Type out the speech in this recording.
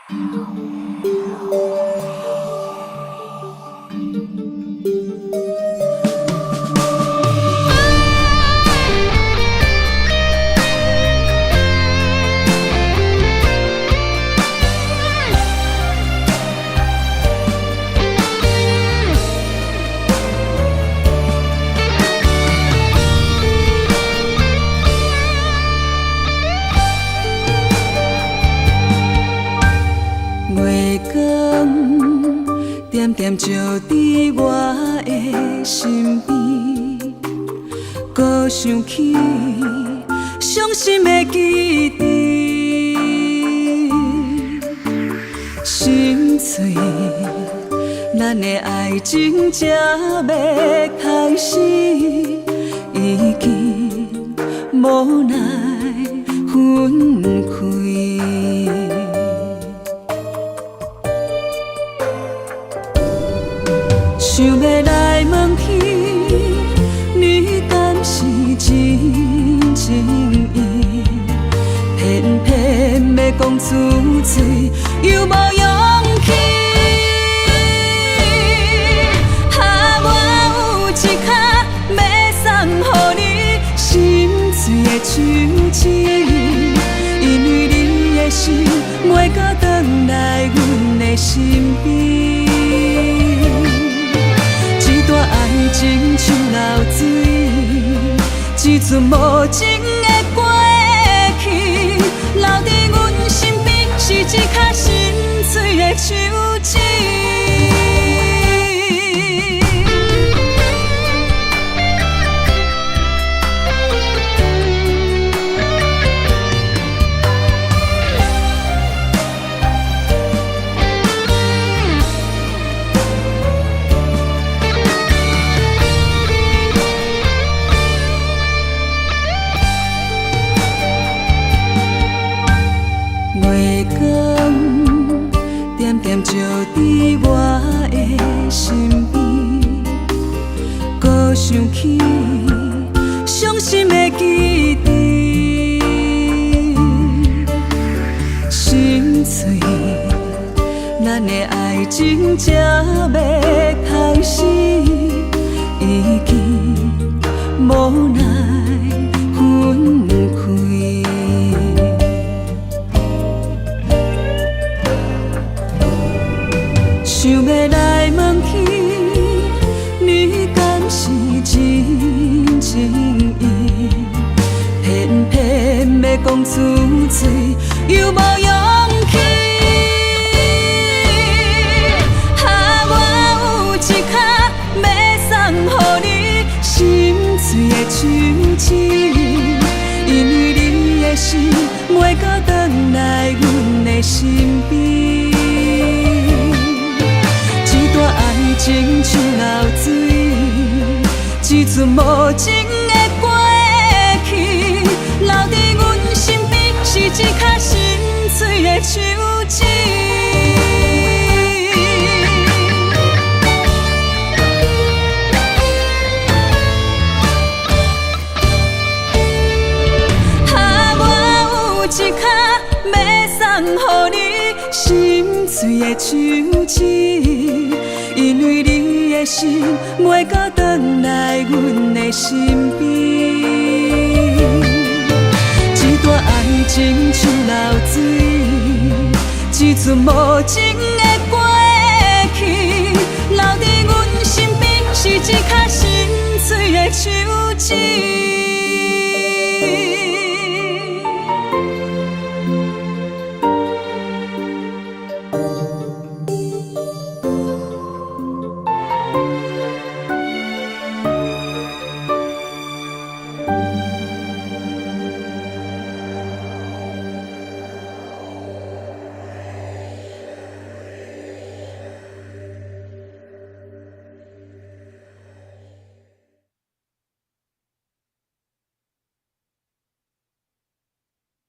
月光點點照佇我的身邊，閣想起傷心的記憶，心碎，咱的愛情才欲開始，已經無奈分開。想欲來問天，你敢是真情意？偏偏欲講出嘴，又無勇氣。啊，我有一跤欲送予你，心碎的手指，因為你的心袂閣轉來阮的身邊。這段愛情像流水，一陣無情的過去，留佇阮身邊是一跤心碎的手指。月光點點照佇我的身邊，閣想起傷心的記憶，心碎，咱的愛情才欲開始，已經無奈分開。想欲來問天，你敢是真情意？偏偏欲講出嘴，又無勇氣。啊，我有一跤欲送予你，心碎的手指，因為你的心袂閣轉來阮的身邊。這段愛情像流水，一陣無情的過去，留佇阮身邊是一跤心碎的手指。啊，我有一跤欲送予你，心碎的手指，因為你的心袂閣轉來阮的身邊。這段愛情像流水，一陣無情的過去，留佇阮身邊是一跤心碎的手指。